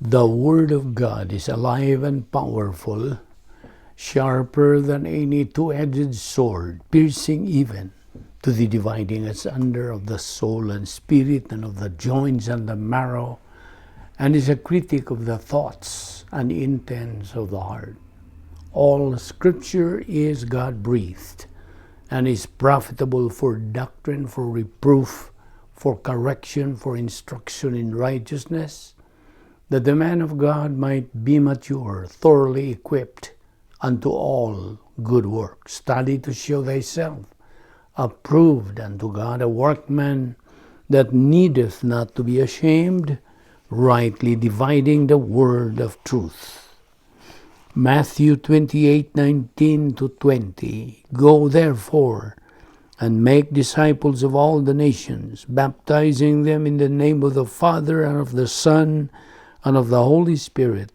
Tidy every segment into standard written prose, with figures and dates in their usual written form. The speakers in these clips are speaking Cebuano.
The Word of God is alive and powerful, sharper than any two-edged sword, piercing even to the dividing asunder of the soul and spirit and of the joints and the marrow, and is a critic of the thoughts and intents of the heart. All Scripture is God-breathed and is profitable for doctrine, for reproof, for correction, for instruction in righteousness, that the man of God might be mature, thoroughly equipped unto all good works. Study to show thyself approved unto God, a workman that needeth not to be ashamed, rightly dividing the word of truth. Matthew 28:19-20. Go therefore and make disciples of all the nations, baptizing them in the name of the Father and of the Son and of the Holy Spirit,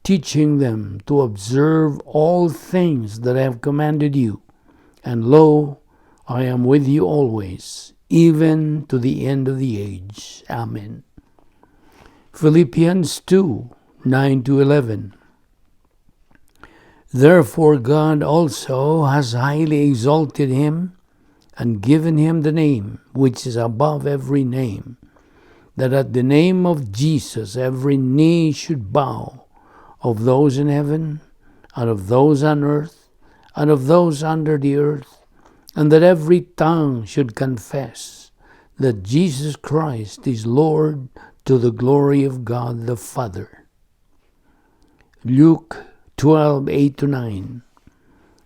teaching them to observe all things that I have commanded you. And lo, I am with you always, even to the end of the age. Amen. Philippians 2:9-11. Therefore God also has highly exalted him and given him the name which is above every name, that at the name of Jesus every knee should bow, of those in heaven, and of those on earth, and of those under the earth, and that every tongue should confess that Jesus Christ is Lord, to the glory of God the Father. Luke 12:8-9.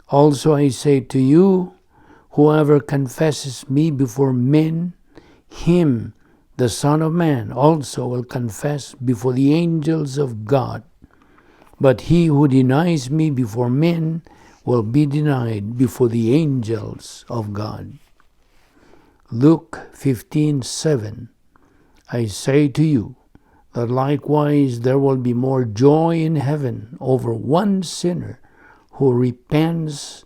Also I say to you, whoever confesses me before men, him the Son of Man also will confess before the angels of God. But he who denies me before men will be denied before the angels of God. Luke 15:7. I say to you that likewise there will be more joy in heaven over one sinner who repents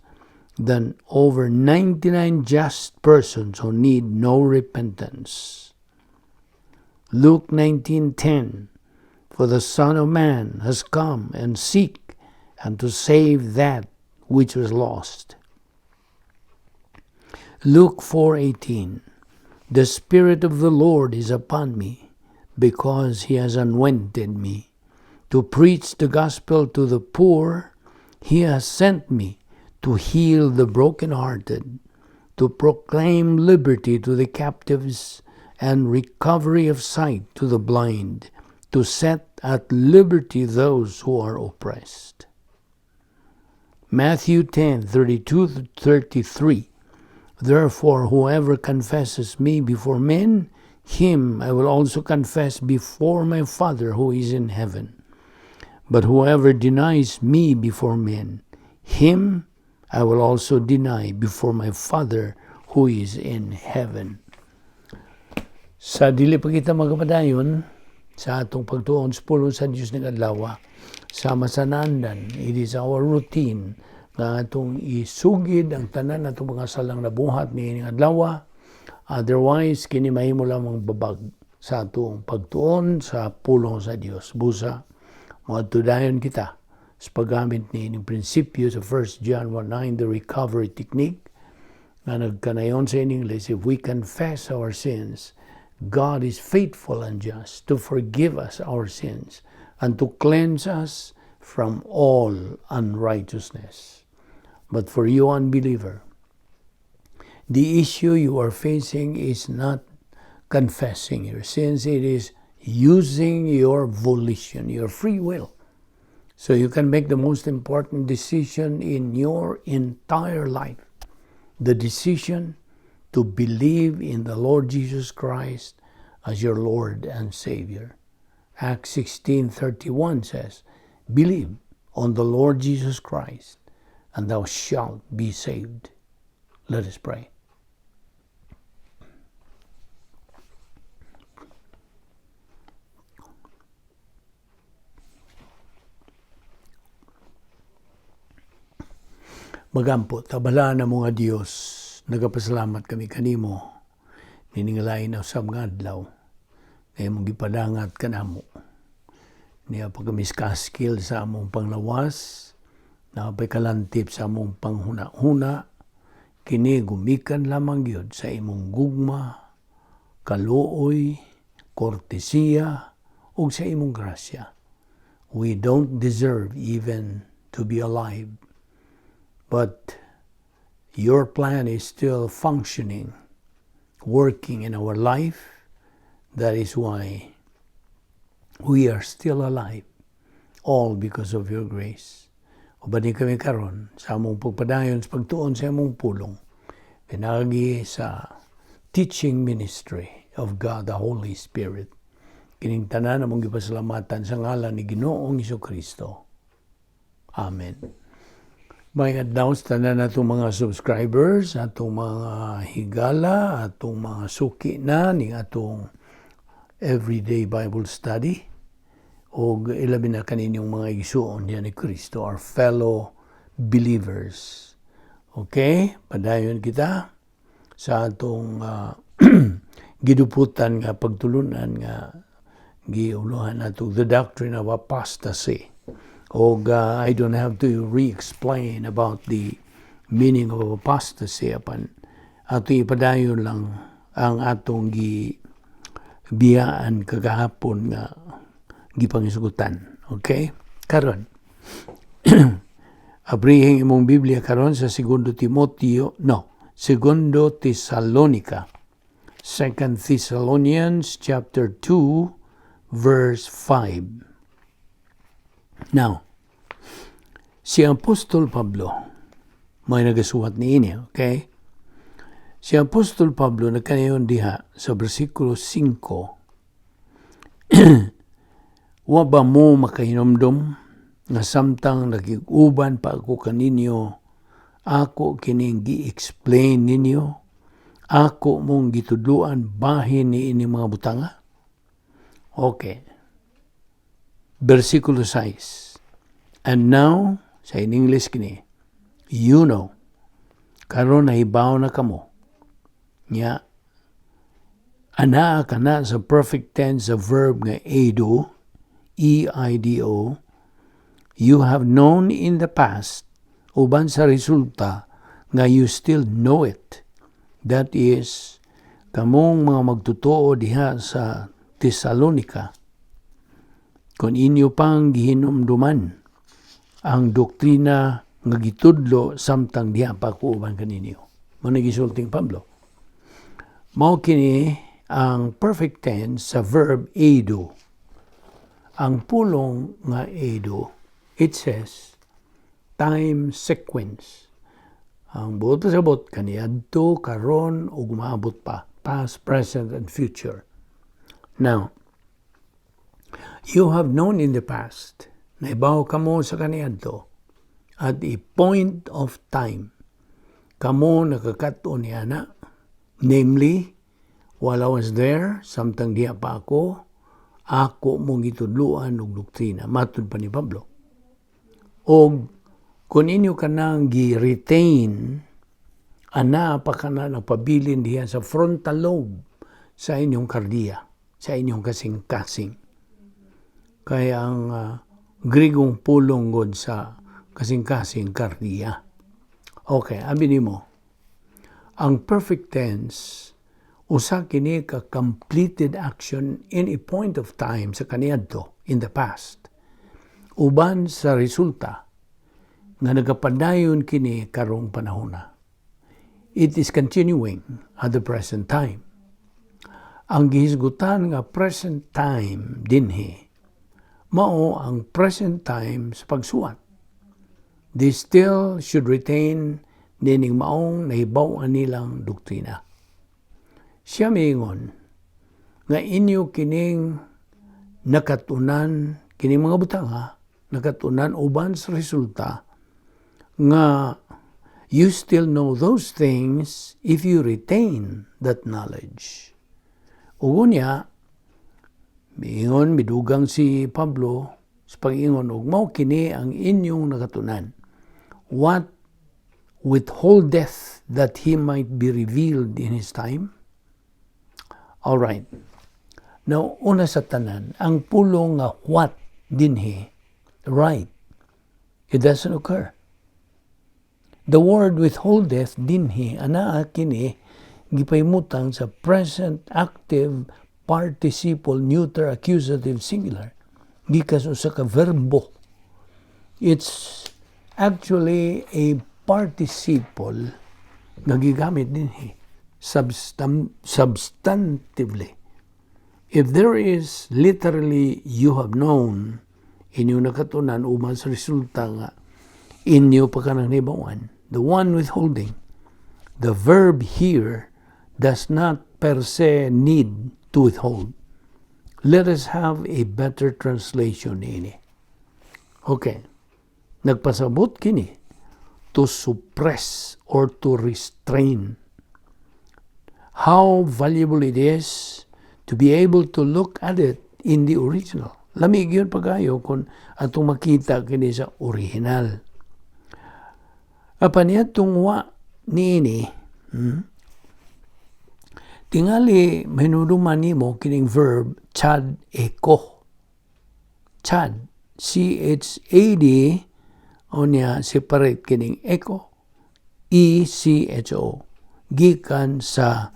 than over 99 just persons who need no repentance. Luke 19:10. For the Son of Man has come and seek and to save that which was lost. Luke 4:18. The Spirit of the Lord is upon me, because he has anointed me to preach the gospel to the poor. He has sent me to heal the brokenhearted, to proclaim liberty to the captives and recovery of sight to the blind, to set at liberty those who are oppressed. Matthew 10:32-33. Therefore, whoever confesses me before men, him I will also confess before my Father who is in heaven. But whoever denies me before men, him I will also deny before my Father who is in heaven. Sa dili pa kita magpadayon sa atong pagtuon sa pulong sa Dios ning adlaw, sama sa naandan, it is our routine nga atong isugid ang tanan atong mga salang nabuhat niining adlaw. Otherwise, kini mahimo lamang babag sa atong pagtuon sa pulong sa Dios. Busa, moadto dayon kita sa paggamit niining prinsipyo sa 1 John 1:9, the recovery technique, nga nagkanayon sa English, if we confess our sins, God is faithful and just to forgive us our sins and to cleanse us from all unrighteousness. But for you, unbeliever, the issue you are facing is not confessing your sins, it is using your volition, your free will, so you can make the most important decision in your entire life. The decision to believe in the Lord Jesus Christ as your Lord and Savior. Acts 16:31 says, believe on the Lord Jesus Christ, and thou shalt be saved. Let us pray. Magampo, tabala na mo nga Dios, nagapasalamat kami kanimo, niningalain na usab nga adlaw, kay mong gipadangat kanamo. Naa pa kami kaskil sa among panglawas, naa pa'y kalantip sa among panghuna-huna, kini gumikan lamang gyud sa imong gugma, kaluoy, kortesiya, ug sa imong grasya. We don't deserve even to be alive. But your plan is still functioning, working in our life. That is why we are still alive. All because of your grace. Ubani kami karon sa among pagpadayon sa pagtuon sa among pulong, pinaagi sa teaching ministry of God the Holy Spirit. Kining tanan among gipasalamatan sa ngalan ni Ginoong Kristo. Amen. May adlaw sa tanan natong mga subscribers, atong mga higala, atong mga suki na ning atong everyday Bible study og ilabi na kaninyong mga igsuon diyan ni Kristo, our fellow believers. Okay, padayon kita sa atong giduputan nga pagtulunan nga giuluhan nato, the doctrine of apostasy. Og I don't have to re-explain about the meaning of apostasy, apan ato ipadayon lang ang atong gi biyaan kagahapon nga gipangisugutan. Okay? Karon, abrihing imong Biblia karon sa Segundo Timoteo, no, Segundo Tesalonica. Second Thessalonians chapter 2 verse 5. Now, si Apostol Pablo may nagasuwat niini, okay? Si Apostol Pablo nagkanayon diha sa versikulo 5, "Wa ba mo makahinumdom nga samtang nakig-uban pa ako kaninyo, ako kining gi-explain ninyo, ako mong gitudluan bahin ni ini mga butanga?" Okay. Versikulo 6. "And now," sa in English kini, "you know," karon nahibaw na kamo. Nya, anaa kana sa perfect tense sa verb nga eido, eido, "you have known in the past," uban sa resulta nga "you still know it." That is, kamong mga magtotoo diha sa Thessalonica, kung inyo pang gihinumduman ang doktrina nga gitudlo samtang diha pa ko uban kaninyo. Mao na gisulting Pablo. Mao kini ang perfect tense sa verb eido. Ang pulong nga eido, it says time sequence. Ang buot pasabot, kaniadto, karon ug maabot pa. Past, present, and future. Now, "you have known in the past," naibaw kamo sa kaniadto, at a point of time, kamo nakakaton niana, namely, while I was there, samtang diha pa ako, ako mong gitudluan og doktrina, matud pa ni Pablo. Og kung inyo kanang gi-retain, ana pa kana nagpabilin diha sa frontal lobe sa inyong kardiya, sa inyong kasing-kasing. Kaya ang Grigong pulong god sa kasing-kasing, kardiya. Okay, abi nimo. Ang perfect tense usa kini ka completed action in a point of time sa kaniadto, in the past, uban sa resulta nga nagapadayon kini karong panahona. It is continuing at the present time. Ang gihisgutan nga present time dinhi mao ang present time sa pagsuwat. They still should retain nining maong nahibaw-an nilang doktrina. Siya miingon nga inyo kining nakatunan, kining mga butang ha, nakatunan uban sa resulta nga you still know those things if you retain that knowledge. Ug unya, miingon, midugang si Pablo sa pag-ingon og mao kini ang inyong nakatunan. "What withholdeth that he might be revealed in his time?" All right. Now, una sa tanan, ang pulong nga "what" dinhi right. It doesn't occur. The word "withholdeth" dinhi, anaa kini gipahimutang sa present active participle neuter accusative singular gikan sa usa ka verbo. It's actually a participle nga gigamit dinhi substantively. If there is literally "you have known," inyo nakatunan uman sa resulta nga inyo pa kanang nahibaw-an, the one withholding, the verb here does not per se need to withhold. Let us have a better translation ini. Okay. Nagpasabot kini to suppress or to restrain. How valuable it is to be able to look at it in the original. Lami gyud pagayo kung atong makita kini sa original. Apan niadtong wa niini, tingali mahinumduman nimo kining verb chad echo. Chad, C-H-A-D, unya separate kining echo, E-C-H-O. Gikan sa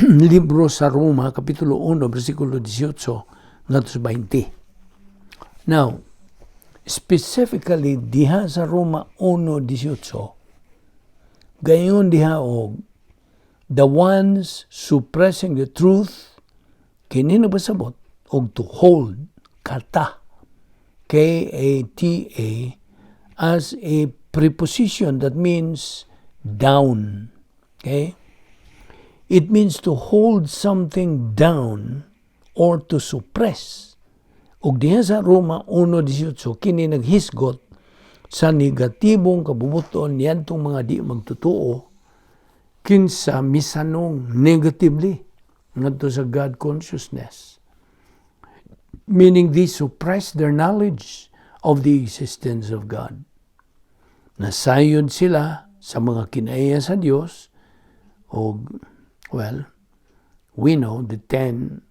libro sa Roma, Kapitulo 1, versikulo 18, ngadto sa 20. Now, specifically diha sa Roma 1:18, gayon diha og "the ones suppressing the truth," kini nagpasabot og to hold, kata, K-A-T-A, as a preposition that means down. Okay? It means to hold something down or to suppress. Ug diha sa Roma 1:18, kini naghisgot sa negatibong kabubuton niadtong mga di magtotoo kinsa misanong negatively ngadto sa God consciousness. Meaning they suppress their knowledge of the existence of God. Nasayod sila sa mga kinaiya sa Dios o, well, we know the 10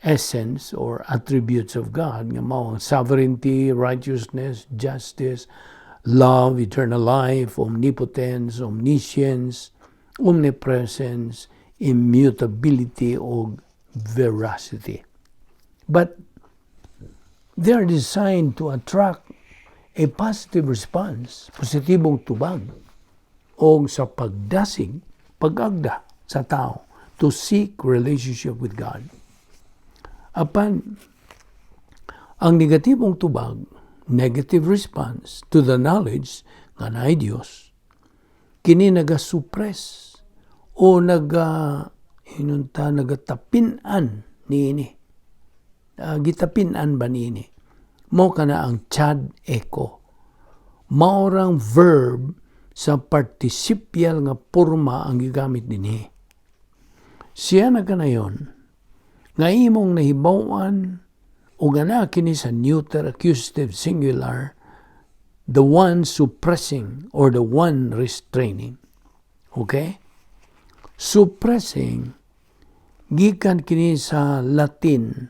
essence or attributes of God nga mao ang sovereignty, righteousness, justice, love, eternal life, omnipotence, omniscience, omnipresence, immutability o veracity. But they are designed to attract a positive response, positibong tubag, o sa pagdasig, pag-agda sa tao to seek relationship with God. Apan, ang negatibong tubag, negative response to the knowledge nga naay Dios, kini naga-suppress o naga hinunta nagatapin-an niini. Gitapin-an ba niini? Mao kana ang chad echo. Mao rang verb sa participial nga porma ang gigamit dinhi. Siya na kanayon nga imong nahibaw-an o nga kini sa neuter accusative singular, the one suppressing or the one restraining. Okay? Suppressing, gikan kini sa Latin,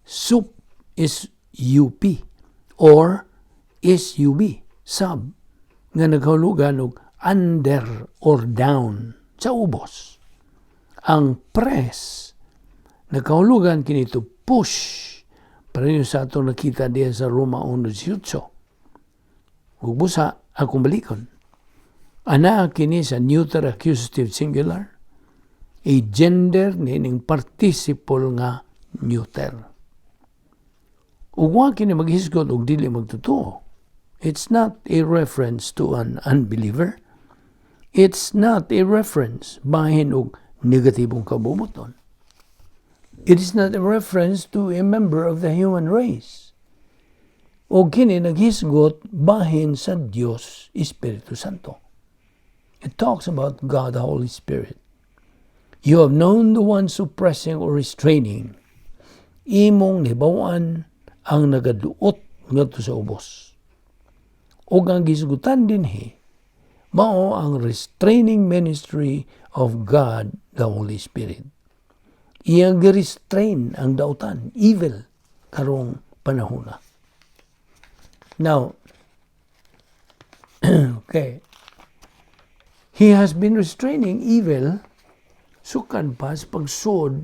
sup is up or sub, sub, nga naghulugan og under or down, sa ubos. Ang press, nagkahulugan kini to push, pareho sa atong nakita diya sa Roma 1:18. Ug busa akong balikon. Ana kini sa neuter accusative singular, a gender nining participle nga neuter. Ug wa kini maghisgot og dili magtotoo. It's not a reference to an unbeliever. It's not a reference bahin og negatibong kabubuton. It is not a reference to a member of the human race. O kini naghisgot bahin sa Dios Espiritu Santo. It talks about God the Holy Spirit. You have known the one suppressing or restraining. Imong nahibaw-an ang nagaduot ngadto sa ubos. Ug ang gisgutan dinhi mao ang restraining ministry of God the Holy Spirit. Iyang gi-restrain ang dautan, evil, karong panahona. Now, okay, he has been restraining evil sukad pa sa pagsud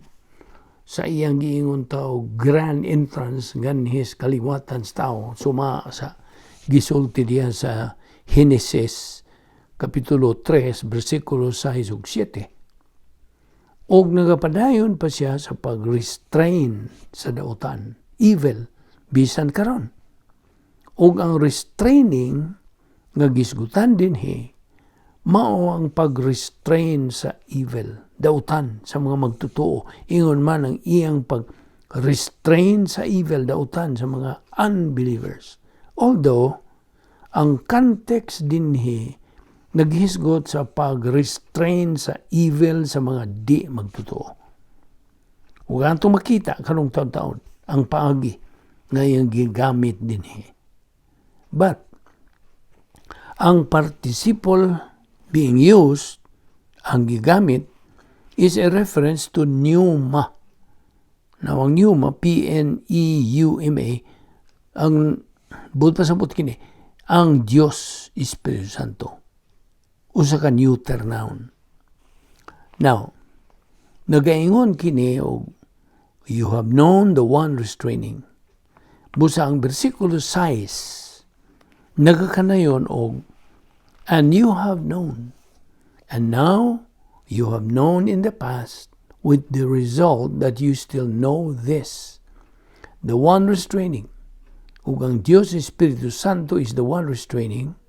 sa iyang giingon tao grand entrance nganhi sa kaliwatan sa tao, suma sa gisulti diya sa Genesis Kapitulo 3 bersikulo 6 ug 7. Og nagapadayon pa siya sa pag-restrain sa dautan, evil, bisan karon. Og ang restraining nga gisgutan dinhi mao ang pag-restrain sa evil, dautan sa mga magtotoo. Ingon man ang iyang pag-restrain sa evil, dautan sa mga unbelievers. Although, ang context dinhi naghisgot sa pag-restrain sa evil sa mga di magtotoo. Ug atong makita karong taon-taon ang paagi nga iyang gigamit dinhi. But, ang participle being used, ang gigamit, is a reference to pneuma. Now, ang pneuma, pneuma, ang buot pasabot kini, ang Diyos Espiritu Santo. Usa ka neuter noun. Now, nagaingon kini og you have known the one restraining. Busa ang bersikulo 6 nagakanayon og and you have known, and now you have known in the past, with the result that you still know this. The one restraining. Ug ang Diyos Espiritu Santo is the one restraining,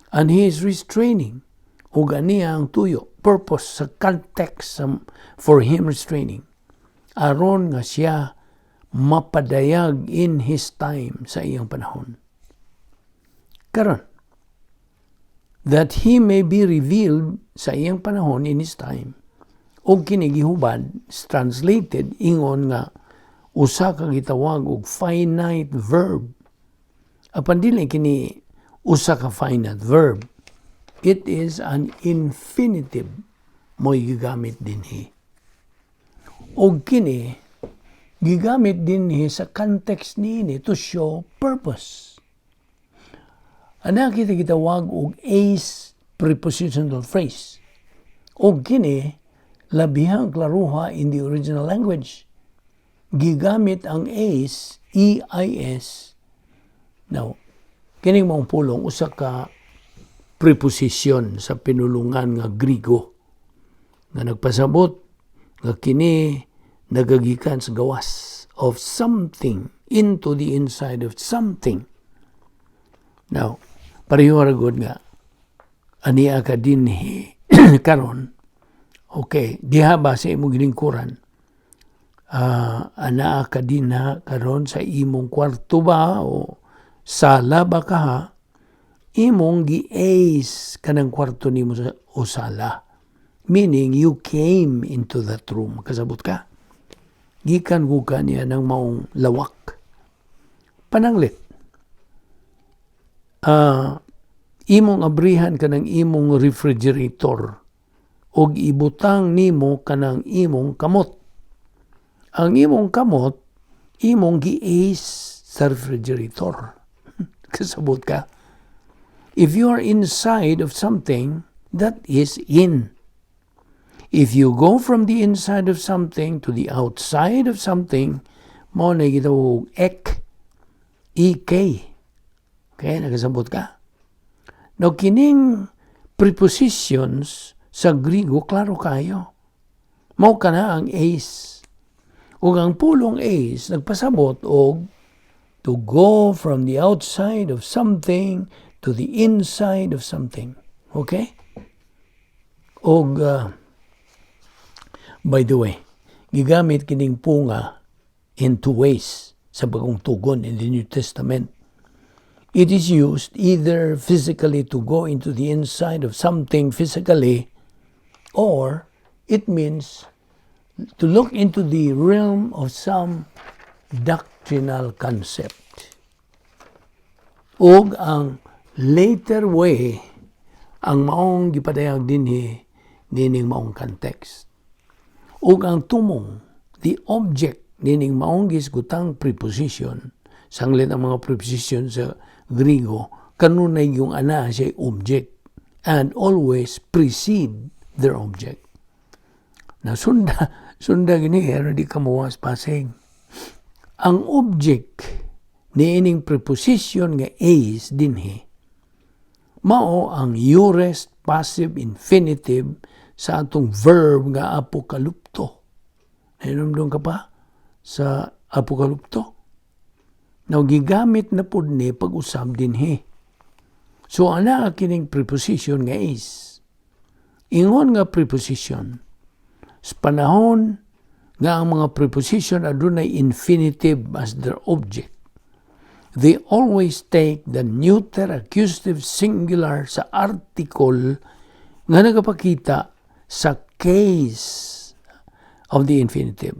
and He is restraining. Ug aniya ang tuyo, purpose sa context for Him restraining. Aron nga siya mapadayag in His time, sa iyang panahon. Karon, that He may be revealed sa iyang panahon, in His time. Og kini gihubad, translated ingon nga usa ka gitawag og finite verb. Apan dili kini usa ka finite verb. It is an infinitive mo'y gigamit dinhi. Og kini gigamit dinhi sa context niini to show purpose. Ana kita gitawag og eis prepositional phrase. Og kini labihang klaruha in the original language. Gigamit ang eis, eis. Now, kining maong pulong usa ka preposition sa pinulungan nga Grigo nga nagpasabot nga kini nagagikan sa gawas of something into the inside of something. Now, pareho ra gud nga ania ka dinhi karon, okay, diha ba sa imong gilingkuran, anaa ka dinha karon sa imong kwarto ba o sala ba ka ha, imong gi-eis kanang kwarto nimo sa o sala, meaning you came into that room. Kasabot ka, gikan ko ka niya ng maong lawak. Pananglit, imong abrihan kanang imong refrigerator og ibutang nimo kanang imong kamot. Ang imong kamot imong gi-eis sa refrigerator. Kasabot ka? If you are inside of something, that is in. If you go from the inside of something to the outside of something, mao na gitawag ek, ek. Okay, nakasabot ka? Now, kining prepositions sa Grigo, klaro kayo. Mao kana ang eis. Ug ang pulong eis, nagpasabot og to go from the outside of something to the inside of something. Okay? Og by the way, gigamit kining punga in two ways sa Bagong Tugon, in the New Testament. It is used either physically, to go into the inside of something physically, or it means to look into the realm of some doctrinal concept. Og ang later way ang maong gipadayag dinhi nining maong context. Ug ang tumong, the object nining maong gisgutang preposition Sanglit ang mga preposition sa Grigo, kanunay yung ana siya object and always precede their object. Na sunda, sunda gini, pero di ka mawas pasig. Ang object ni ining preposition nga eis dinhi, mao ang aorist passive infinitive sa atong verb nga apokalupto. Nahinumdum ka pa sa apokalupto? Now, gigamit na pud ni pag-usab dinhi. So, ana kining preposition nga eis. Ingon nga preposition, sa panahon nga ang mga preposition adunay infinitive as their object, they always take the neuter accusative singular sa article nga nagapakita sa case of the infinitive.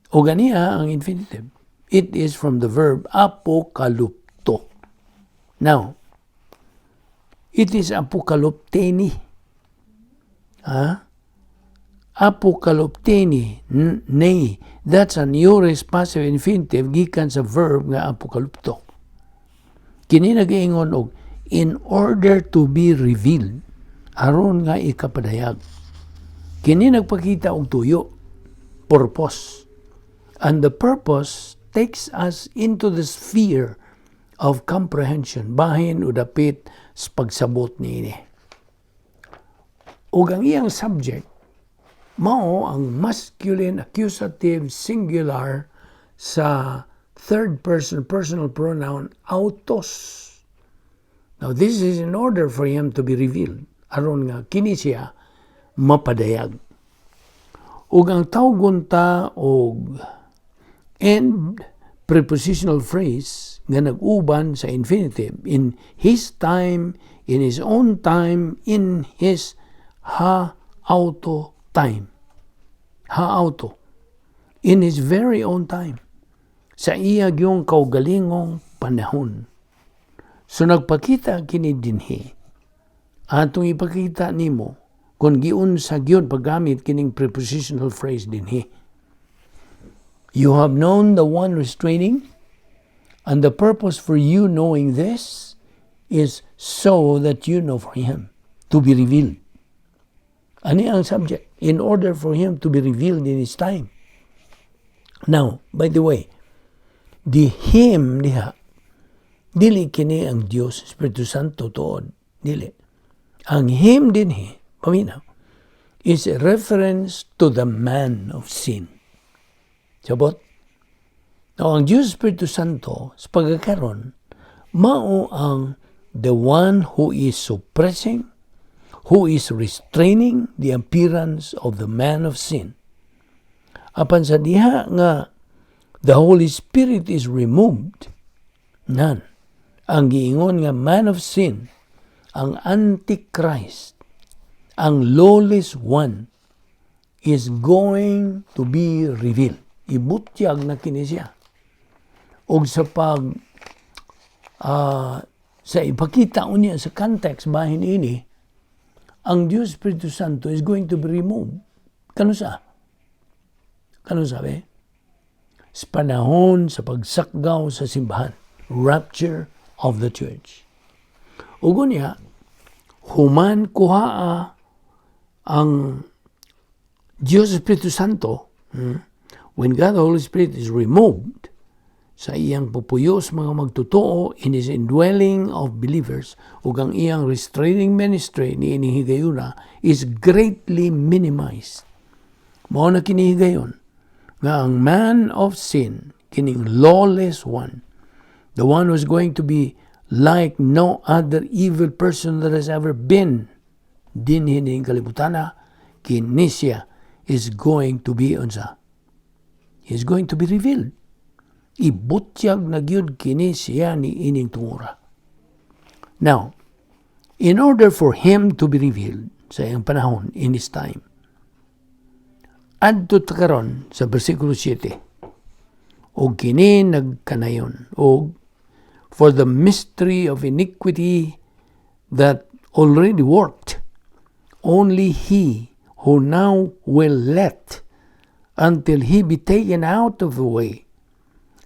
O ganiya ang infinitive. It is from the verb apokalupto. Now, it is apokalupteni. Ha? Apokalupteni. Nay, that's an aorist passive infinitive gikan sa verb nga apokalupto. Kini nagaingon og in order to be revealed, aron nga ikapadayag. Kini nagpakita og tuyo, purpose. And the purpose takes us into the sphere of comprehension, bahin o dapit sa pagsabot niini. Ug ang iyang subject, mao ang masculine accusative singular sa third person personal pronoun autos. Now, this is in order for him to be revealed. Aron nga kini siya mapadayag. Ug ang tawgon ta og end prepositional phrase nga nag-uban sa infinitive in his time, in his own time, in his ha auto time. Ha auto. In his very own time. Sa iya gyung kaugalingong panahon. So nagpakita kini dinhi. Atong ipakita nimo kung giunsa gyud paggamit kining prepositional phrase dinhi. You have known the one restraining, and the purpose for you knowing this is so that you know for him to be revealed. Ani ang subject? In order for him to be revealed in his time. Now, by the way, the him diha, dili kini ang Dios Espiritu Santo tuod. Dili. Ang him dinhi, paminaw, is a reference to the man of sin. Sabot? Now, ang Diyos Espiritu Santo sa pagkakaron, mao ang the one who is suppressing, who is restraining the appearance of the man of sin. Apan sa diha nga the Holy Spirit is removed, nan, ang giingon nga man of sin, ang Antichrist, ang lawless one, is going to be revealed. Ibutyag na kini siya. Og sa pag sa ipakita unya sa context bahin ini, ang Diyos Espiritu Santo is going to be removed. Kano sa? Kano sabi? Sa panahon sa pagsakgaw sa simbahan. Rapture of the church. Ug unya, human kuhaa ang Diyos Espiritu Santo, when God the Holy Spirit is removed sa iyang pupuyo sa mga magtotoo in his indwelling of believers ug ang iyang restraining ministry ni ining higayuna is greatly minimized. Mao na kini higayon nga ang man of sin, kining lawless one, the one who's going to be like no other evil person that has ever been dinhi ning kalibutana, kini siya is going to be unsa? He is going to be revealed. Ibutyag na gyud kini siya ni ining tungura. Now, in order for him to be revealed sa iyang panahon, in his time, adto ta karon sa bersikulo 7. Og kini nagkanayon og for the mystery of iniquity that already worked, only he who now will let until he be taken out of the way,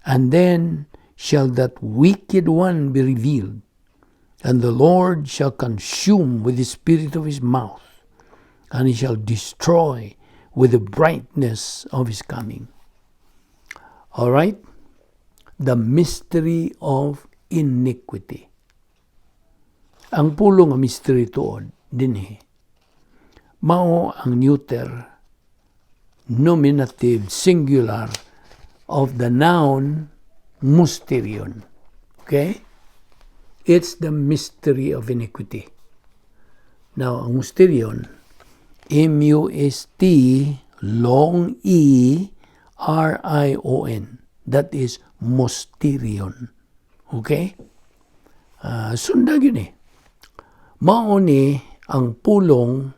and then shall that wicked one be revealed, and the Lord shall consume with the spirit of his mouth, and he shall destroy with the brightness of his coming. All right? The mystery of iniquity. Ang pulong nga mystery tuod dinhi mao ang neuter nominative singular of the noun musterion. Okay? It's the mystery of iniquity. Now, ang musterion, M-U-S-T, long E, R-I-O-N. That is musterion. Okay? Sunda gyud ni. Mao ni ang pulong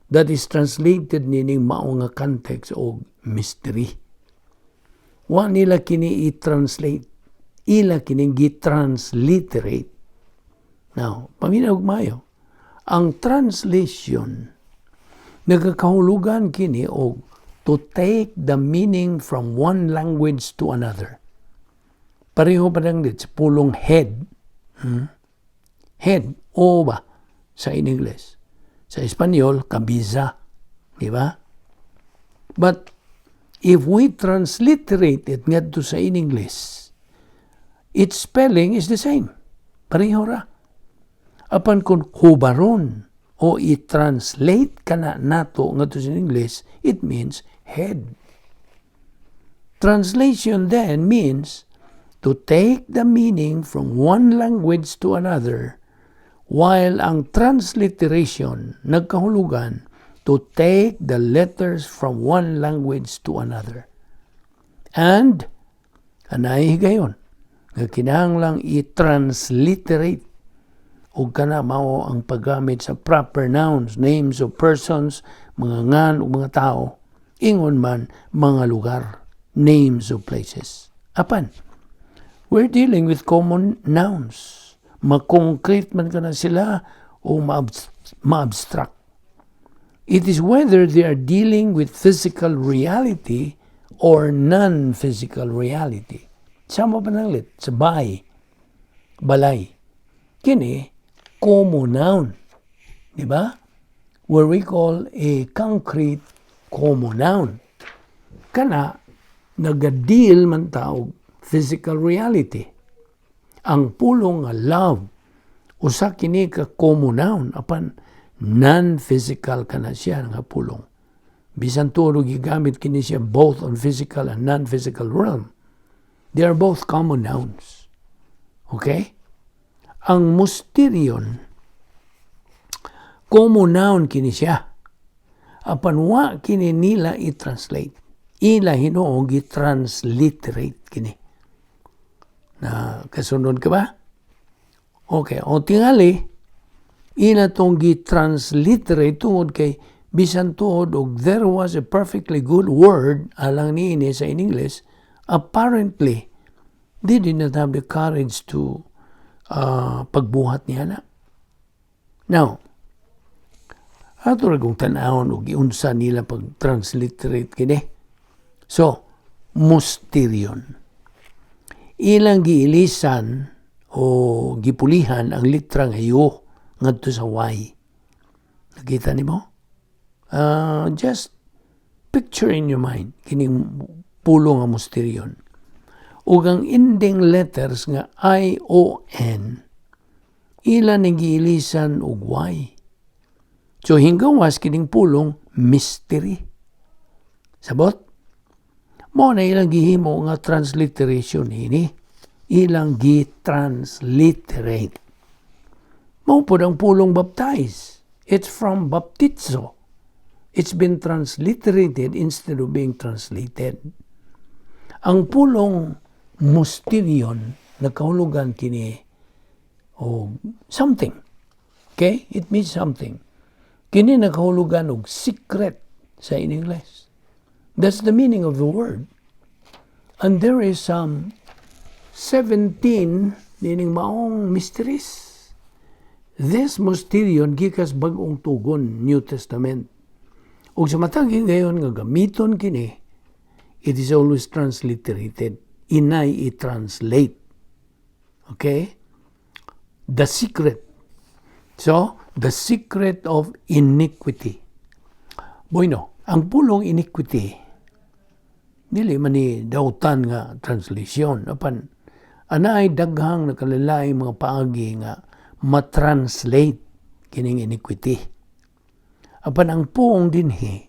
that is translated nining mao nga context og mystery. Wa nila kini i-translate. Ila kini gi-transliterate. Now, paminaw mayo. Ang translation, nagakahulugan kini og to take the meaning from one language to another. Pareho pa lang dit sa pulong head. Head, o ba sa in English. Sa Espanyol, cabeza. Di ba? But if we transliterate it ngadto sa in English, its spelling is the same. Pareho ra. Apan kung hubaron o i-translate kana nato ngadto sa English, it means head. Translation then means to take the meaning from one language to another, while ang transliteration nagkahulugan to take the letters from one language to another. And anay higayon nga kinahanglang i-transliterate ug kana mao ang paggamit sa proper nouns, names of persons, mga ngan ug mga tao, ingon man mga lugar, names of places. Apan, we're dealing with common nouns. Ma-concrete man kana sila o ma-abstract. It is whether they are dealing with physical reality or non-physical reality. Sama pananglit sa bahay, balay. Kini, common noun. Di ba? Where we call a concrete common noun. Kana, nag-deal man ta og physical reality. Ang pulong nga love, usa kini ka common noun, apan non-physical kana siya nga pulong. Bisan tuod gigamit kini siya both on physical and non-physical realm. They are both common nouns. Okay? Ang mysterion, common noun kini siya. Apan wa kini nila i-translate. Ila hinuon gi-transliterate kini. Na kasunod ka ba? Okay. O tingali, ila tong gi-transliterate tungod kay bisan tuod og there was a perfectly good word alang niini sa in English, apparently they did not have the courage to pagbuhat niya na. Now, ato ra kung tan-awon og giunsa nila pag-transliterate kini. So, mysterion. Ilang giilisan o gipulihan ang litra nga U ngadto sa Y. Nakita nimo? Just picture in your mind kining pulong nga mysterion. Ug ang ending letters nga I O N, ila ning giilisan og Y. So hinggawas kining pulong mystery. Sabot? Mao na ilang gihimo nga transliteration ini. Ilang gi-transliterate. Mao pod ang pulong baptize. It's from baptizo. It's been transliterated instead of being translated. Ang pulong mysterion, nagkahulugan kini og something. Okay? It means something. Kini nakahulugan og secret sa in English. That's the meaning of the word. And there is some 17 nining maong mysteries. This mysterion gikas Bag-ong Tugon, New Testament. Ug sa matag ngayon nga gamiton kini, it is always transliterated. Inay i-translate. Okay? The secret. So, the secret of iniquity. Bueno, ang pulong iniquity, dili man ni dautan nga translation. Apan, anaay daghang nakalain mga paagi nga matranslate kining iniquity. Apan ang puong dinhi,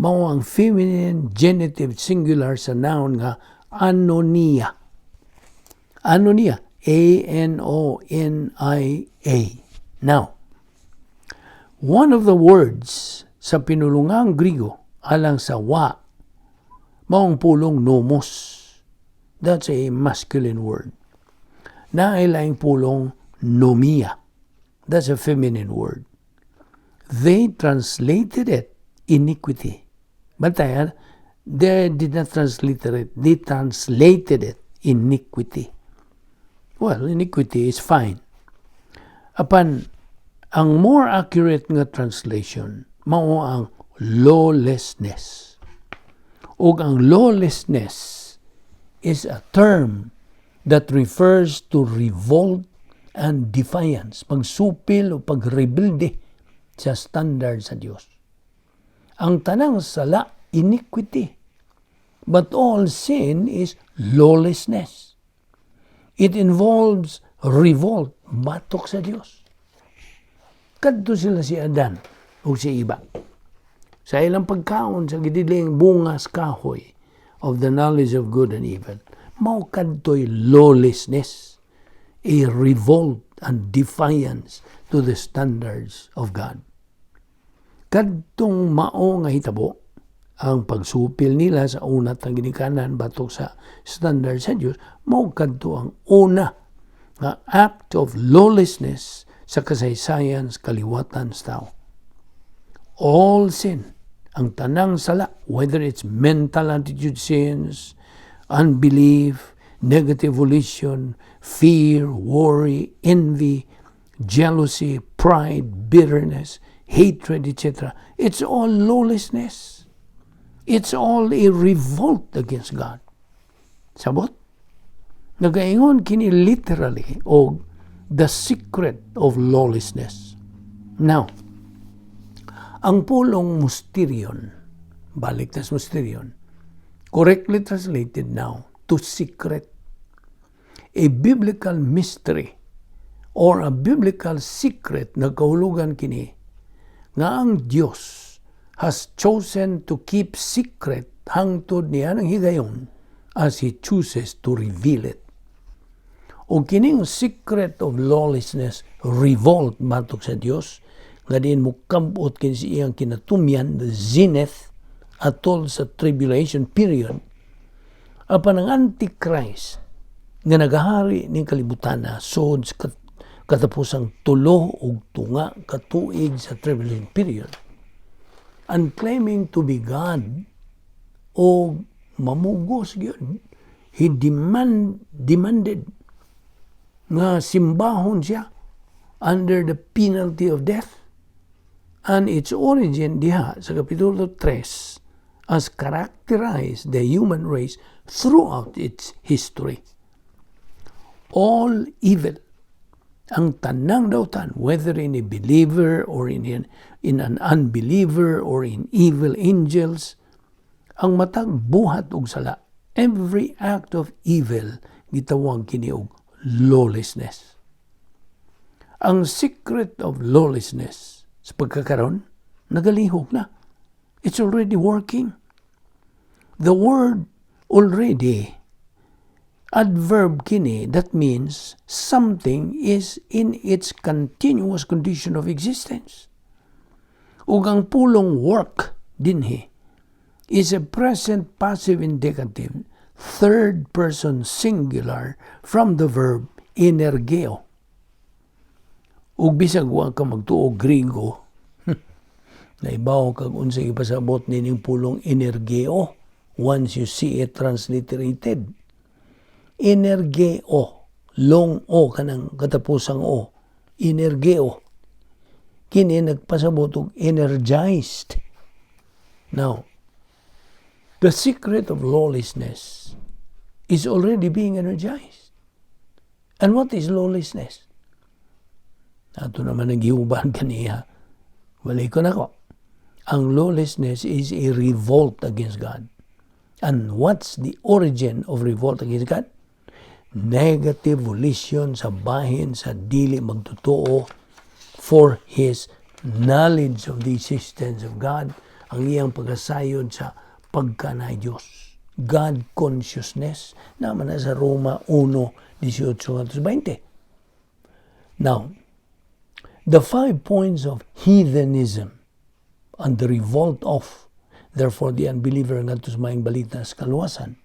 mao ang feminine genitive singular sa noun nga anonia. Anonia, anonia. Now, one of the words sa pinulungang Grigo alang sa wa, mao ang pulong nomos. That's a masculine word. Naay laing pulong nomia. That's a feminine word. They translated it iniquity. Bantayan, they did not translate it. They translated it iniquity. Well, iniquity is fine. Apan, ang more accurate nga translation, mao ang lawlessness. Ug ang lawlessness is a term that refers to revolt and defiance, pagsupil o pagrebelde sa standard sa Dios. Ang tanang sala, iniquity. But all sin is lawlessness. It involves revolt, batok sa Dios. Kadto sila si Adan o si Iba. Sa ilang pagkaon sa gidiling bungas kahoy of the knowledge of good and evil, mao kadto'y lawlessness, a revolt and defiance to the standards of God. Kadtong mao nga hitabo, ang pagsupil nila sa unat ang ginikanan batok sa standard sa Dios, mao kadto ang una nga act of lawlessness sa kasaysayan sa kaliwatan sa tao. All sin, ang tanang sala, whether it's mental attitude sins, unbelief, negative volition, fear, worry, envy, jealousy, pride, bitterness, hatred, etc. It's all lawlessness. It's all a revolt against God. Sabot? Nagaingon kini literally og the secret of lawlessness. Now, ang pulong mysterion, balik tas mysterion, correctly translated now to secret, a biblical mystery or a biblical secret, nagkahulugan kini nga ang Dios has chosen to keep secret hangtod niya ng higayon as He chooses to reveal it. O kining secret of lawlessness, revolt batok sa Dios, nga diin mo kabot kini sa iyang kinatumyan, the zenith, atol sa tribulation period, apan ang Antichrist nga nagahari ning kalibutan na sod sa katapusang 3½ ka tuig sa tribulation period and claiming to be God o mamugos gyud, he demanded nga simbahon siya under the penalty of death, and its origin diha sa Kapitulo 3 has characterized the human race throughout its history. All evil, ang tanang dautan, whether in a believer or in an unbeliever or in evil angels, ang matag buhat og sala, every act of evil, gitawag kini og lawlessness. Ang secret of lawlessness sa pagkakaron, nagalihok na. It's already working. The word already, adverb kini, that means something is in its continuous condition of existence. Ug ang pulong work dinhi is a present passive indicative, third person singular from the verb energeo. Ug bisag wa ka magtuo Grigo, naibaw kag unsay ipasabot nining pulong energeo once you see it transliterated. Energeo, long o kanang katapusang o, energeo. Kini nagpasabot og energized. Now, the secret of lawlessness is already being energized. And what is lawlessness? Ato naman nagiuban kaniya. Balikon nako. Ang lawlessness is a revolt against God. And what's the origin of revolt against God? Negative volition sa bahin sa dili magtotoo for his knowledge of the existence of God, ang iyang pagkasayod sa pagkanay Diyos. God consciousness naman na sa Roma 1, 18 20. Now, the five points of heathenism and the revolt of, therefore, the unbeliever ngadto sa maayong balita sa kaluwasan,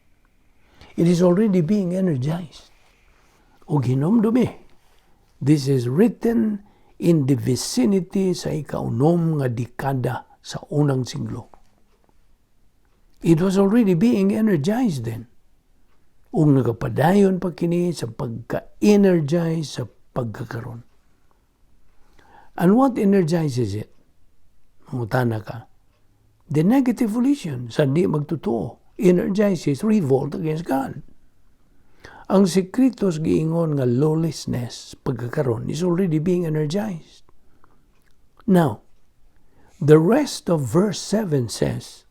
it is already being energized. Ug hinumdumi, this is written in the vicinity sa ikaunom nga dekada sa unang siglo. It was already being energized then. Ug nagapadayon pa kini sa pagka-energize sa pagkakaron. And what energizes it? Mangutana ka. The negative volition sa di magtotoo energizes revolt against God. Ang sekretos giingon nga lawlessness pagkakaron is already being energized. Now, the rest of verse 7 says,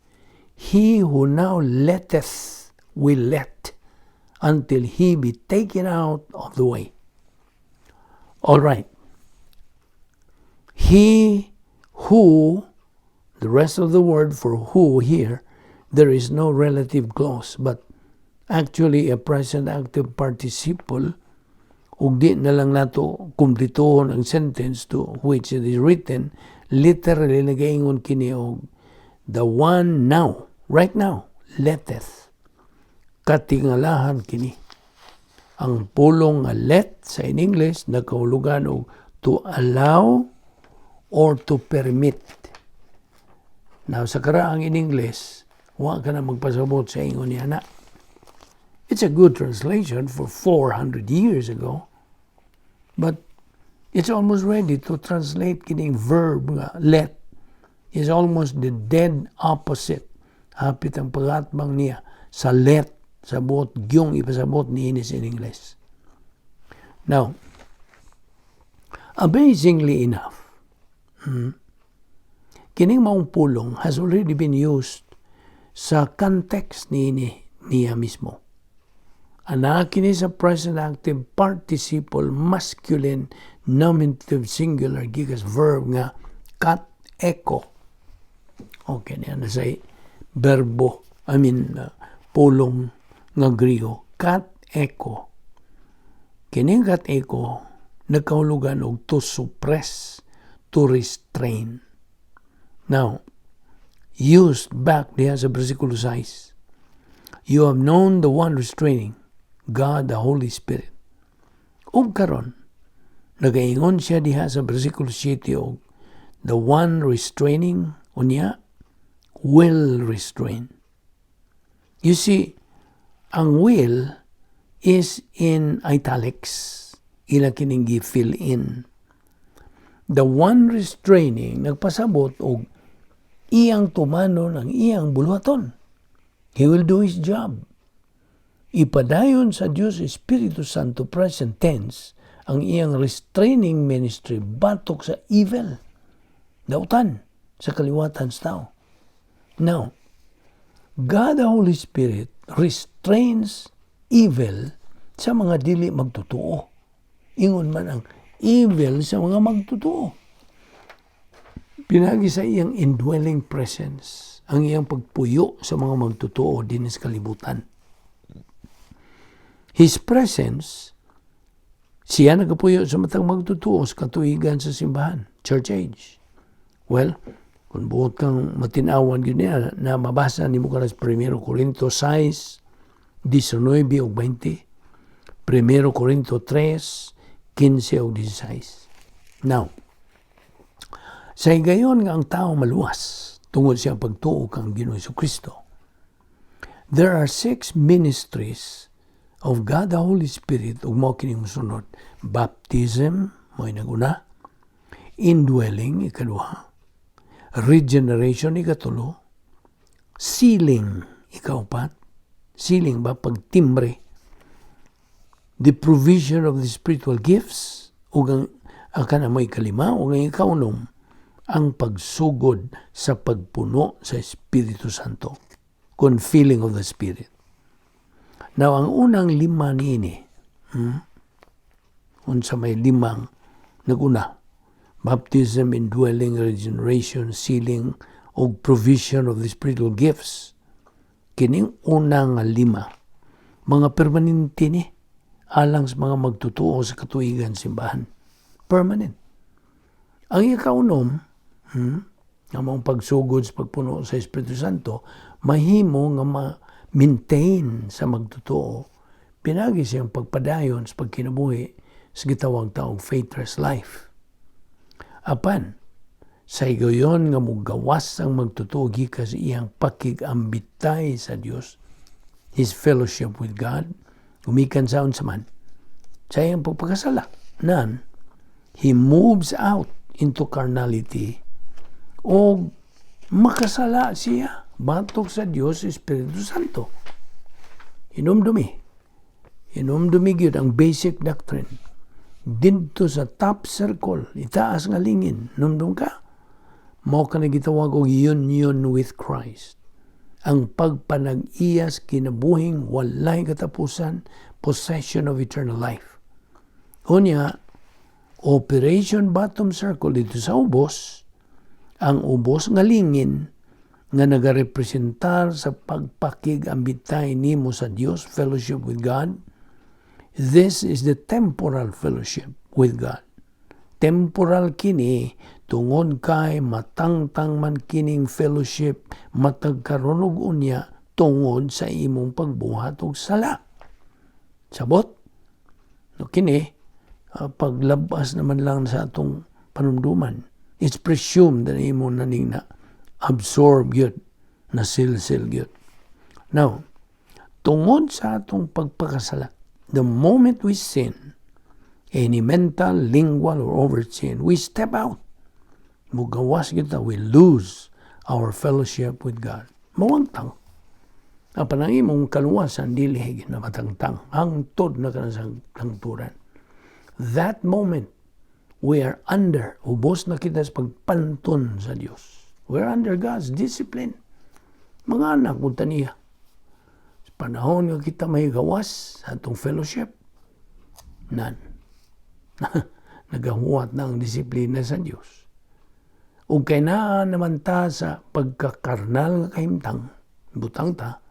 "He who now letteth will let until he be taken out of the way." All right. He who, the rest of the word for "who" here, there is no relative clause, but actually a present active participle, ug di na lang nato kumplituhon ang sentence to which it is written. Literally, nagaingon kini og the one now, right now, letteth. Katingalahan kini. Ang pulong nga "let" sa in English nagkahulugan og to allow or to permit. Now, sa karaang in English, wa ka na magpasabot sa ingon niya na. It's a good translation for 400 years ago. But it's almost ready to translate kining verb nga "let" is almost the dead opposite. Hapit ang pagatbang niya sa "let" sa buot gyung ipasabot ni inis in English. Now, amazingly enough, kining maong pulong has already been used sa context ni niya mismo. Ana kini sa present active participle masculine nominative singular gikas verb nga kat eko. Okay, niya na sa verbo, I mean, pulong nga Griego, kat eko. Kining kat eko nagkahulugan og to suppress, to restrain. Now, used back diha sa versikulo 6, "You have known the one restraining, God the Holy Spirit." Ug karon, nagaingon siya diha sa versikulo 7 og the one restraining unya will restrain. You see, ang "will" is in italics. Ila kining gi-fill in. The one restraining nagpasabot og iyang tumanon ang iyang buluhaton. He will do his job. Ipadayon sa Dios Espiritu Santo, present tense, ang iyang restraining ministry batok sa evil, dautan sa kaliwatan sa tao. Now, God the Holy Spirit restrains evil sa mga dili magtotoo. Ingon man ang evil sa mga magtotoo. Pinagi sa iyang indwelling presence, ang iyang pagpuyo sa mga magtotoo din sa kalibutan. His presence, siya nagapuyo sa matang magtotoo sa katuigan sa simbahan, church age. Well, kung buot kang matinawan yun niya, na mabasa ni mo sa 1 Corinto 6, 19 ug 20, 1 Corinto 3, 15 ug 16. Now, sa higayon nga ang tao maluwas tungod siya pagtuo kang Ginoong Kristo, there are six ministries of God the Holy Spirit ug mao kining mosunod. Baptism, mo'y naguna. Indwelling, ikaduha. Regeneration, ikatulo. Sealing, ikaupat. Sealing ba, pagtimbre. The provision of the spiritual gifts, ug ang kana may kalima ug ang ikaunom, ang pagsugod sa pagpuno sa Espiritu Santo, kon filling of the Spirit. Now, ang unang lima niini, unsa may limang naguna? Baptism, indwelling, regeneration, sealing, ug provision of the spiritual gifts. Kining unang lima, mga permanente ni alang sa mga magtutuo sa katuigan simbahan. Permanent. Ang ikaunom, nga maong pagsugod sa pagpuno sa Espiritu Santo, mahimo nga ma-maintain sa magtotoo pinagi siyang pagpadayon sa pagkinabuhi sa gitawag taong faith life. Apan, sa higayon nga mugawas ang magtotoo gikan sa iyang pakig-ambitay sa Dios, his fellowship with God, gumikan sa unsa man, sa iyang pagpakasala, nan, he moves out into carnality o makasala siya batok sa Dios Espiritu Santo. Hinumdumi. Hinumdumi gyud ang basic doctrine. Didto sa top circle, itaas nga lingin, numdum ka? Mao ka gitawag og union with Christ. Ang pagpanag-iyas kinabuhing walay katapusan, possession of eternal life. Unya, operation bottom circle dito sa ubos, ang ubos nga lingin nga nagarepresentar sa pagpakig-ambitay nimo sa Dios, fellowship with God. This is the temporal fellowship with God. Temporal kini tungod kay matangtang man kining fellowship matag karon ug unya tungod sa imong pagbuhat og sala. Sabot? No, kini paglabas naman lang sa atong panumduman. It's presumed na imo na ning na absorb gyud, na silsil gyud. Now, tungod sa atong pagpakasala, the moment we sin, any mental, lingual, or overt sin, we step out. Mugawas kita, we lose our fellowship with God. Mawangtang. Apan ang imong kaluwasan, dili na matangtang. Hangtod na ka na sa hangturan. That moment, we are under, ubos na kita sa pagpanton sa Dios. We're under God's discipline. Mga anak mo niya. Sa panahon nga kita may gawas sa atong fellowship, nan. Nagahuwat na ang disiplina sa Dios. Ug kay naa naman ta sa pagkakarnal nga kahimtang, butang ta,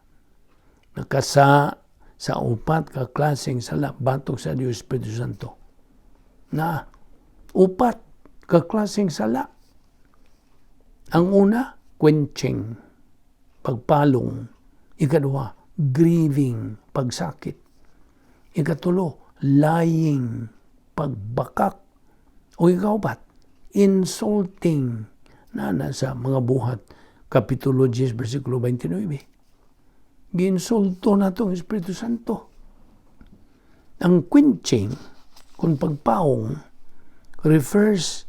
nakasa sa upat ka klaseng sala batok sa Dios Espiritu Santo. Na upat ka klaseng sala. Ang una, quenching, pagpalong. Ikaduha, grieving, pagsakit. Ikatulo, lying, pagbakak. O ikaupat, insulting, na nasa Mga Buhat, Kapitulo 10, versikulo 29. Giinsulto na itong Espiritu Santo. Ang quenching, kung pagpaong, refers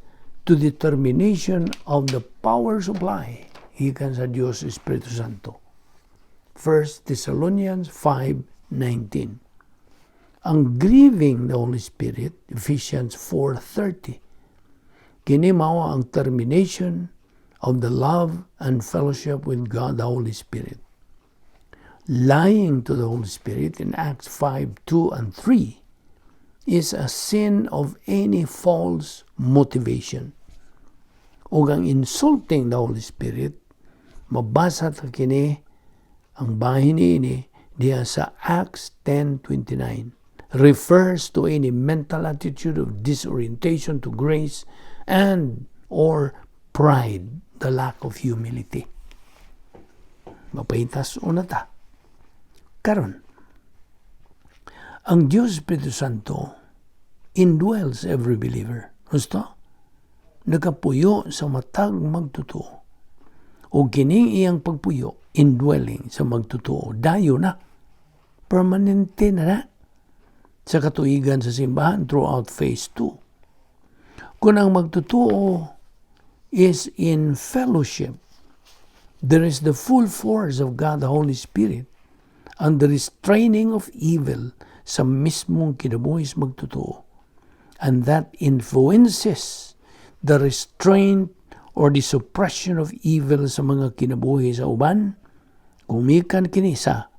to the termination of the power supply gikan sa Dios Espiritu Santo. 1 Thessalonians 5:19. Ang grieving the Holy Spirit, Ephesians 4:30. Kini mao ang termination of the love and fellowship with God the Holy Spirit. Lying to the Holy Spirit in Acts 5:2 and 3 is a sin of any false motivation. Ug ang insulting the Holy Spirit, mabasa ta kini ang bahin niini diha sa Acts 10:29, refers to any mental attitude of disorientation to grace and or pride, the lack of humility. Mapahitas una ta. Karon, ang Diyos Espiritu Santo indwells every believer. Gusto? Nagapuyo sa matag magtotoo. O kining iyang pagpuyo, indwelling sa magtotoo, dayo na. Permanente na na sa katuigan sa simbahan throughout phase 2. Kung ang magtotoo is in fellowship, there is the full force of God the Holy Spirit and the restraining of evil sa mismong kinabuhi sa magtotoo and that influences the restraint or the suppression of evil sa mga kinabuhi sa uban, gumikan kini sa,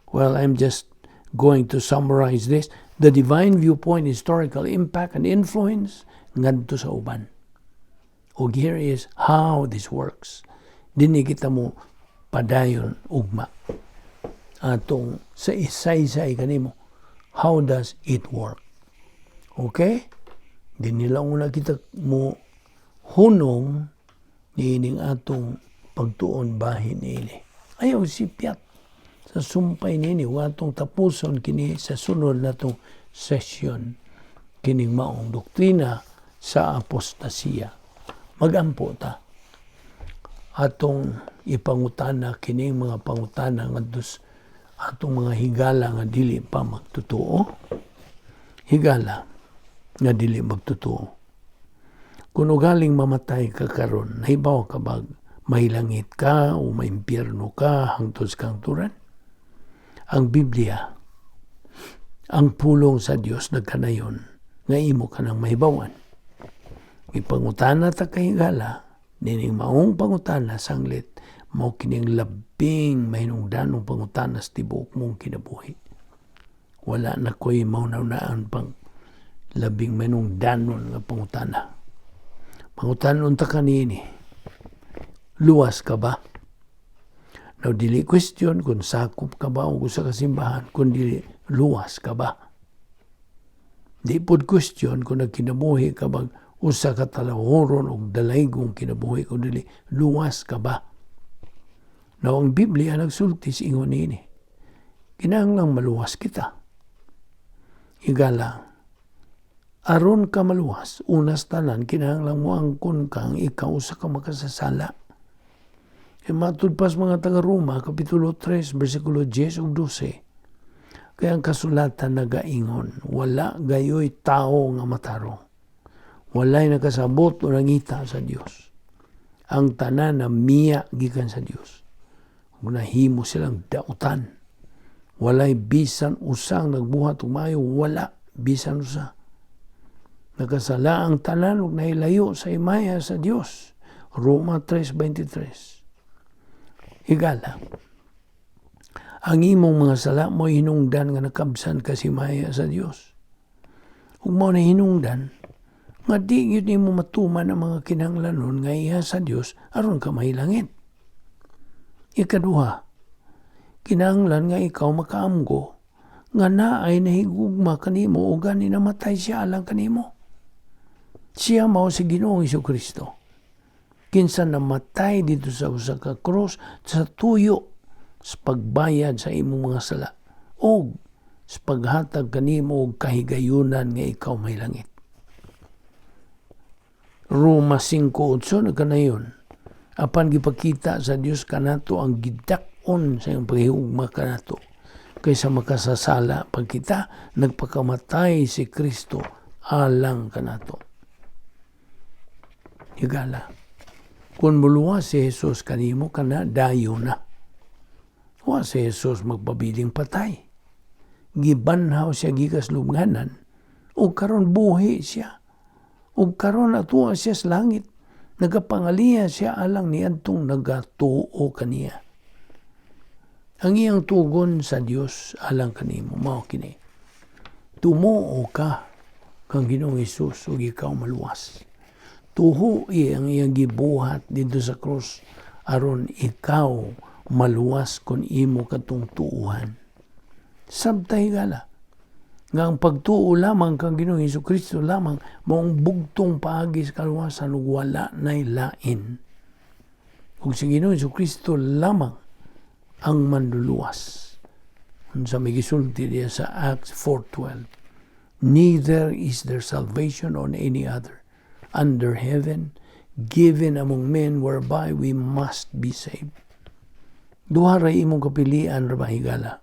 well, I'm just going to summarize this, the divine viewpoint, historical impact and influence ngadto sa uban. Og here is how this works. Dinhi kita mo padayon ugma. Atong sa isaysay kanimo, how does it work? Okay? Dinhi lang una kita mo hunong niining atong pagtuon bahin niini. Ayaw sipyat sa sumpay niini ug atong tapuson kini sa sunod natong session kining maong doktrina sa apostasiya. Magampo ta. Atong ipangutana kining mga pangutana ngadto atong mga higala nga dili pa magtotoo. Higala nga dili magtotoo. Kung ugaling mamatay ka karon, nahibaw ka bag mahilangit ka o maimpyerno ka hangtod sa kahangturan? Ang Biblia, ang pulong sa Dios, nagkanayon nga imo ka nang mahibawan. Ipangutana ta kay higala, nining maong pangutana sanglit mao kining labing mahinungdanong pangutana sa tibuok mong kinabuhi. Wala na ko'y mauna-unaan pang labing mahinungdanon nga pangutana. Pangutanon ta kanini, luwas ka ba? Now, dili question kung sakop ka ba o sa kasimbahan, kung dili luwas ka ba? Di pod question kung nagkinabuhi ka bag usa ka talahoron og dalaygong kinabuhi, kung dili luwas ka ba? Now, ang Biblia nagsulti sa ingon niini. Kinahanglang maluwas kita. Higala, aron ka maluwas, unas tanan, kinahanglang moangkon kang ikaw usa ka makasasala. E matud pas mga taga-Roma, Kapitulo 3, versikulo 10 ug 12. Kaya ang kasulatan nagaingon, wala gayoy tao nga matarong. Walay nakasabot o nangita sa Dios. Ang tanan na miya gikan sa Dios. Kung nahimo silang dautan. Walay bisan usang nagbuhat og maayo, wala bisan usa. Nakasala ang tanan ug nahilayo sa himaya sa Dios. Roma 3:23. Higala, ang imong mga sala mo hinungdan nga nakabsan ka sa himaya sa Dios. Ug mao na hinungdan nga di gyud nimo matuman ang mga kinahanglanon nga iya sa Dios aron ka mahilangit. Ikaduha, kinahanglan nga ikaw makaamgo nga naay nahigugma kanimo o gani namatay siya alang kanimo. Siya mao si Ginoong Kristo. Kinsa namatay dito sa usa ka krus sa tuyo sa pagbayad sa imong mga sala o sa paghatag kanimo og kahigayunan nga ikaw mahilangit. Roma 5:8 nagkanayon. Apan gipakita sa Dios kanato ang gidak-on sa iyang paghigugma kanato. Kaysa makasasala pag kita, nagpakamatay si Kristo alang kanato. Higala, kung muluwas si Jesus kanimo kana dayo na. Wa si Jesus magpabiling patay. Gibanhaw siya gikas lubnganan ug karon buhi siya. Ug karon atua siya sa langit. Nagapangaliya siya alang niadtong nagatuo kaniya. Ang iyang tugon sa Dios alang kanimo mao kini. Tumuo ka kang Ginoong Hesus ug ikaw maluwas. Tuhui ang iyang gibuhat didto sa krus aron ikaw maluwas kung imo katong tuuhan. Sabtay gala nga ang pagtuo lamang kang Ginoong Hesus Kristo lamang maong bugtong paagi sa kaluwasan ug wala nay lain. Ug si Ginoong Hesus Kristo lamang ang manluluwas. Unsa may gisulti diya sa Acts 4:12. Neither is there salvation on any other under heaven given among men whereby we must be saved. Duha ra imong kapilian ra ba, higala?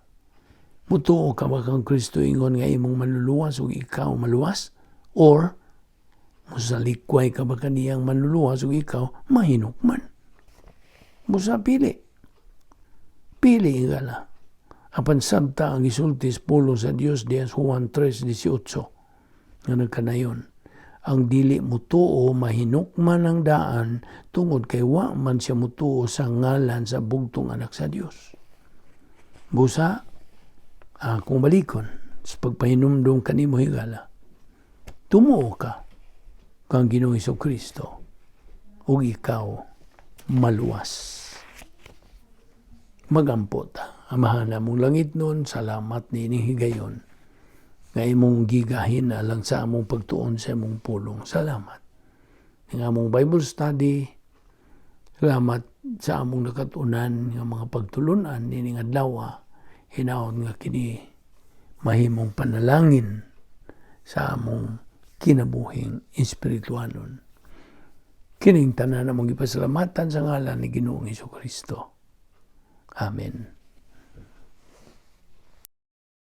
Mutuo ka ba kang Kristo ingon nga imong manluluwas ug ikaw maluwas? Or musalikway ka ba kaniyang manluluwas ug ikaw mahinukman? Busa pili. Pili, higala. Apan sabta ang gisulti sa pulong sa Dios diha sa Juan 3:18 nga nagkanayon, ang dili mutuo mahinukman ang daan tungod kay wa man siya mutuo sa ngalan sa bugtong Anak sa Dios. Busa, akong balikon sa pagpahinumdum kanimo, higala. Tumuo ka kang Ginoong Kristo ug ikaw maluwas. Magampo ta. Amahan namong langitnon, salamat niining higayon nga imong gigahin alang sa among pagtuon sa imong pulong. Salamat. Ang among Bible study, salamat sa among nakatunan nga mga pagtulunan nining adlaw. Hinaot nga kini mahimong panalangin sa among kinabuhing espiritualon. Kining tanan among gipasalamatan sa ngalan ni Ginoong Kristo. Amen.